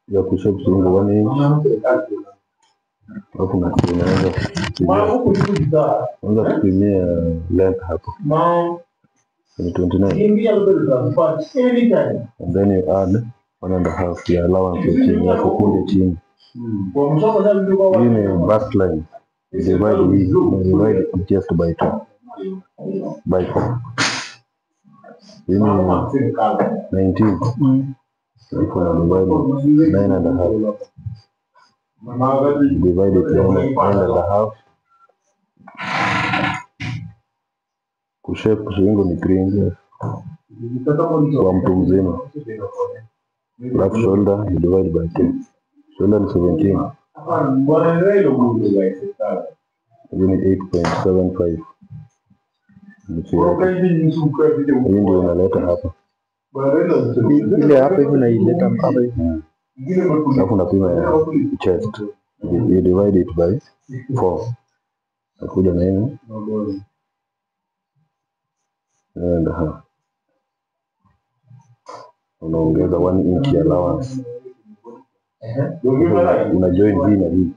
Ya kushape shingo 1 inch. Alafu unaanza kupimia length hapo. Ni 29. And then you add 1.5 ya allowance ya chini ya kukunja chini. Hii ni bust line. Divide just by 2. By 4. Hii ni 19. Iko na divide 9.5. Divide it 9.5. Kushape shingo ni 3 inches kwa mtu mzima. Left shoulder you divide by 2. Shoulder ni 17. Hii ni 8.75. Hii ndio inaleta hapa. Ile hapa hivi naileta hapa hivi. Alafu unapima ya chest. You divide it by 4. Nakuja na hii. 9.5. Unaongeza 1 inch allowance. Una join hii na hii.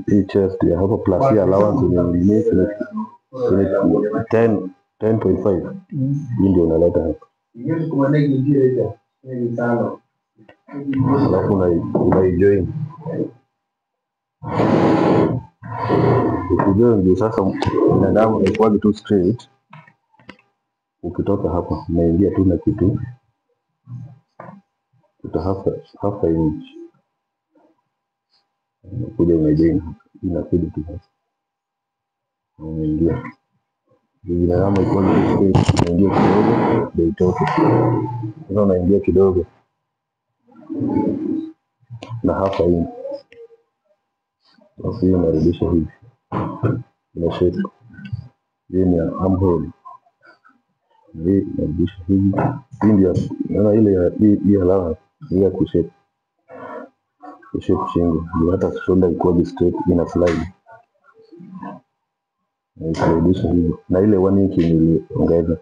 Hii chest ya hapo plus hii allowance ni 10.5. Hii ndio unaleta hapa. Alafu unaijoin. Ukijoin ndio sasa binadamu inakuwa tu straight. Ukitoka hapa unaingia tu na kitu half inch. Unakuja unajoin, inakuja tu hapa. Unaingia. Binadamu iko straight, unaingia kidogo ndio itoke. Sasa unaingia kidogo na half inch. Alafu hiyo unarudisha hivi. Ina shape. Hii ni armhole. Hii inarudisha hivi. Hii ndio naona ile ya hii allowance ile ya kushape. Kushape shingo. Ndio hata shoulder iko straight ina slide. Nairudisha hivi. Na ile 1 inch niliongeza.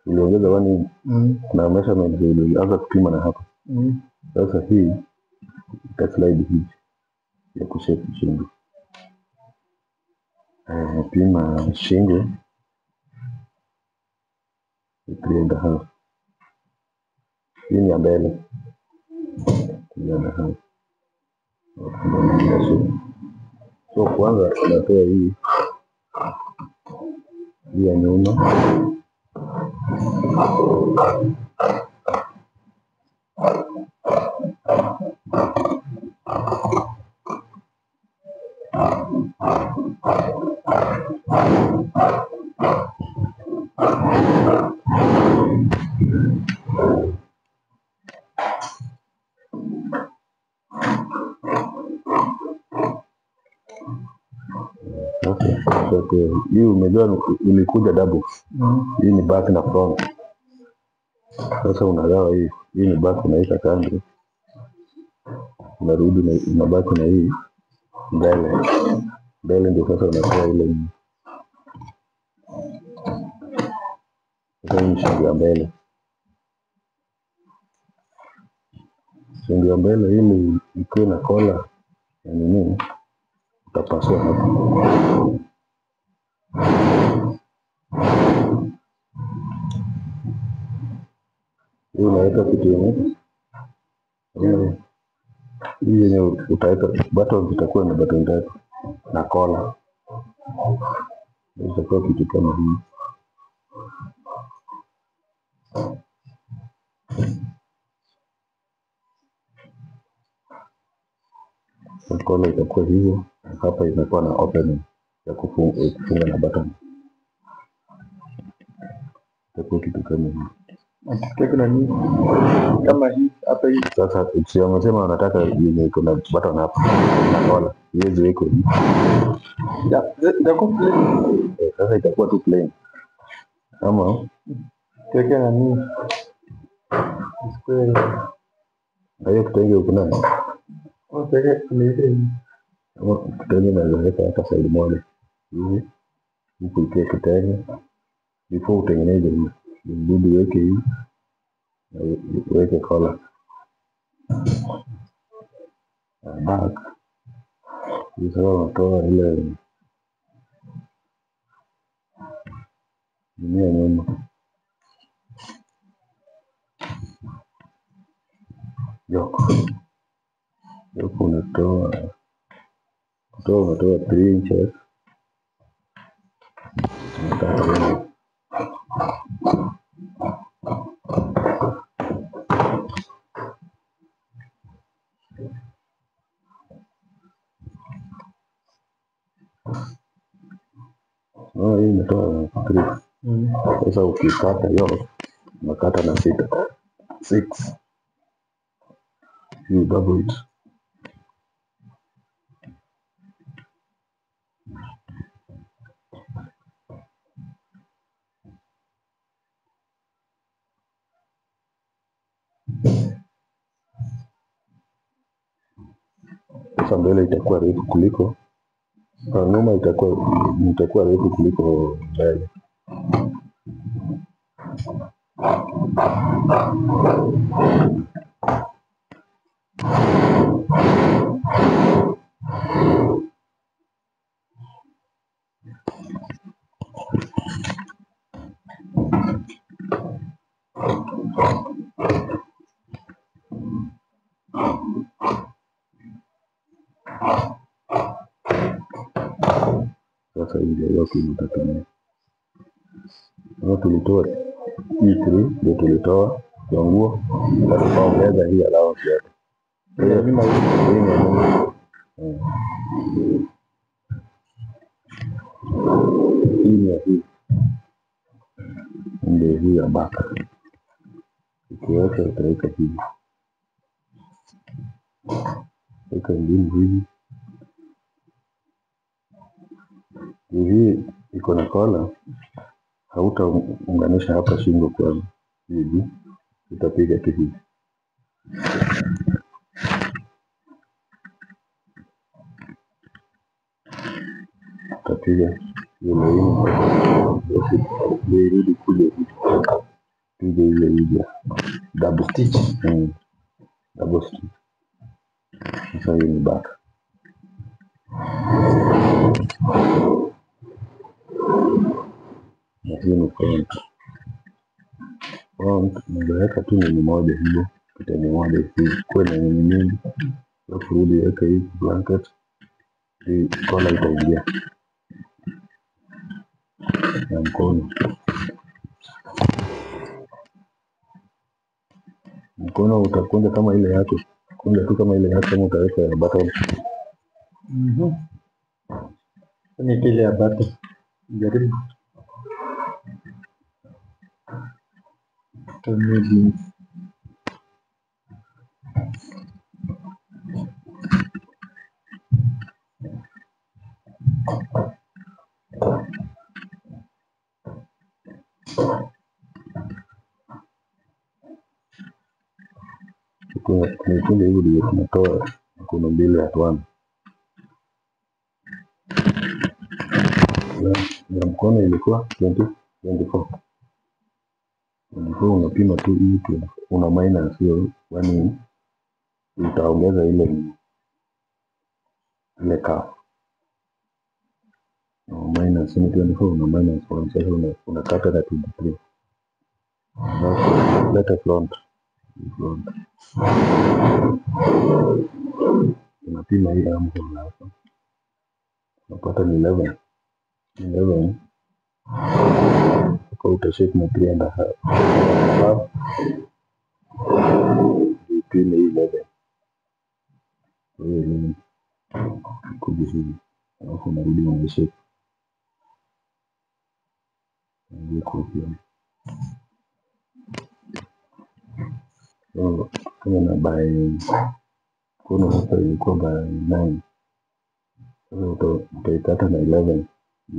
Niliongeza 1 inch. Na measurement nilianza kupima na hapa. Sasa hii ita slide hivi ya kushape shingo. Pima shingo 3.5. Hii ni ya mbele 3.5. So kwanza tunatoa hii ya nyuma. Hii umejua ilikuja double. Hii ni back na front. Sasa unagawa hii. Hii ni back unaweka kando. Unarudi na unabaki na hii mbele. Mbele ndio sasa unatoa ile. Sasa hii ni shingo ya mbele. Shingo ya mbele ili ikuwe na kola ya nini, utapasua hapa. Hii unaweka kitu yenye hii yenye utaweka button, itakuwa na button tatu na kola. Itakuwa kitu kama hii. Kola itakuwa hivyo. Hapa inakuwa na opening ya kufunga na button. Itakuwa kitu kama hii. Kuna nini? Kama hii hapa hii. Sasa si wamesema wanataka yenye iko na button hapa na kola. Iweze iko. Ya, itakuwa plain. Sasa itakuwa tu plain. Ama tuweke na nini? Square. Na hiyo kitenge uko nayo? Au tuweke ni ile. Ama kitenge naweza weka hata side moja. Hivi huku ikiwa kitenge, before utengeneze hii inabidi uweke hii na uweke collar back. Hii sasa unatoa ile nini ya nyuma yoke. Yoke unatoa 3 inches. Unakata hii imetoa 3. Sasa ukikata hiyo unakata na 6. 6. You double it. Sasa mbele itakuwa refu kuliko nyuma, itakuwa refu kuliko mbele. Sasa hii ndio yoke utatumia. Sasa tulitoa hii 3 ndio tulitoa kwa nguo na tukaongeza hii allowance yake. Hii ni nyuma. Hii ni hii. Ndio hii ya back. Ukiweka utaweka hivi. Weka ingine hivi. Hii iko na kola, hautaunganisha hapa shingo kwa hivi, utapiga tu hivi. Utapiga ile ile irudi kule hivi. Piga ile ile double stitch. Double stitch. Sasa hii ni back. Na hii ni front. Front unaweka tu ni moja hiyo, kitenge moja hivi, kwa na nini mingi. Alafu rudi weka hii blanket, hii kola itaingia ya mkono. Mkono utakunja kama ile yako, kunja tu kama ile yako, kama utaweka ya button. Ni ile ya button. Jaribu. Tumie Tunaikunja hivi ndio tunatoa mkono mbili at one. Ya mkono ilikuwa 24. 24 unapima tu hii, una minus hiyo, yani utaongeza ile cuff. Una minus 24, una minus 1, sasa unakata na 23. Alafu leta front. Front. Unapima hii armhole hapa. Unapata ni 11. 11. Kwa utashape na 3.5. Upime hii 11. Kwa hiyo 11. Kuja hivi. Alafu unarudi unashape. Ndio kwa so, kama na by mkono hapa ilikuwa by 9. Sasa utaikata na 11.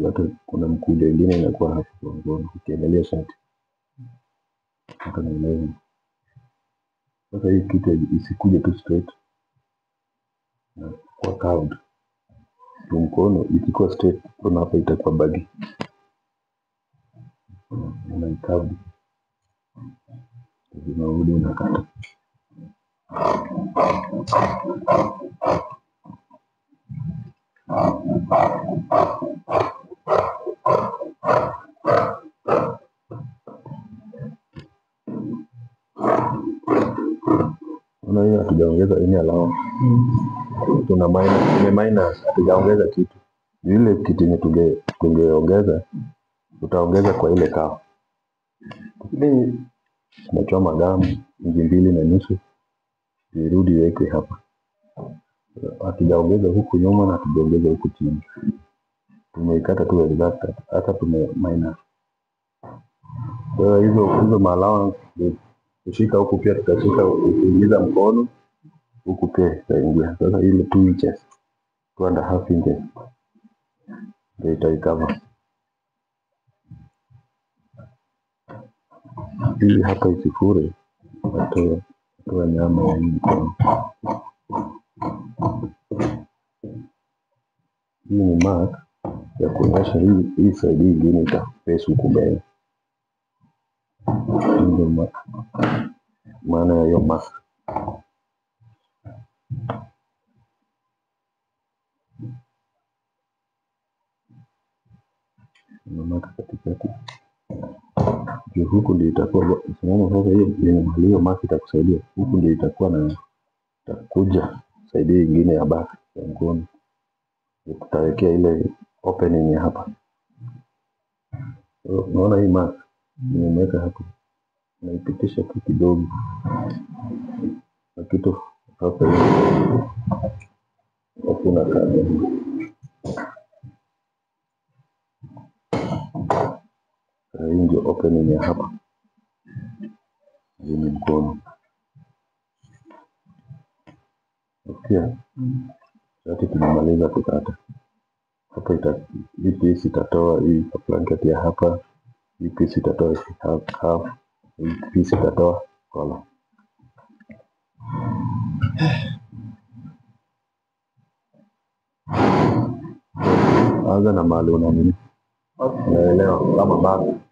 Hata kuna mkunjo ingine inakuwa hapo kwa mkono ukiangalia shati. Hata na 11. Sasa hii kitu isikuje tu straight na kwa curved. Mkono ikikuwa straight, mkono hapa itakuwa bagi. Unaikabu. Unarudi unakata. Unaona hiyo hatujaongeza any allowance. Tuna minus, ni minus, hatujaongeza kitu. Ile kitu yenye tungeongeza, tutaongeza kwa ile kawa. Ile Tunachoma damu inchi 2.5 irudi iwekwe hapa. Hatujaongeza huku nyuma na hatujaongeza huku chini. Tumeikata tu exact, hata tume minus. Kwa hiyo hizo allowance kushika huku pia tutashika, ukiingiza mkono huku pia itaingia. Sasa ile 2 inches, 2.5 inches ndio itaikava. Ili hapa isifure, natoa nyama ya hii mkono. Hii ni mark ya kuonyesha hii side hii ingine itaface huku mbele. Ndio maana ya hiyo mark. Ndio mark katikati. Juu huku ndio itakuwa, unaona sasa hiyo yenye mahali hiyo mark itakusaidia. Huku ndio itakuwa na itakuja side nyingine ya back ya mkono. Tutawekea ile opening ya hapa. Unaona hii mark nimeweka hapo. Naipitisha tu kidogo. Na kitu hapa hivi. Hakuna kazi. Hii ndio opening ya hapa. Hii ni mkono. Okay. Sasa tumemaliza kukata. Hapa hii piece itatoa hii blanket ya hapa. Hii piece itatoa half. Hii piece itatoa collar. Anza na mahali una nini? Unaelewa kama bag.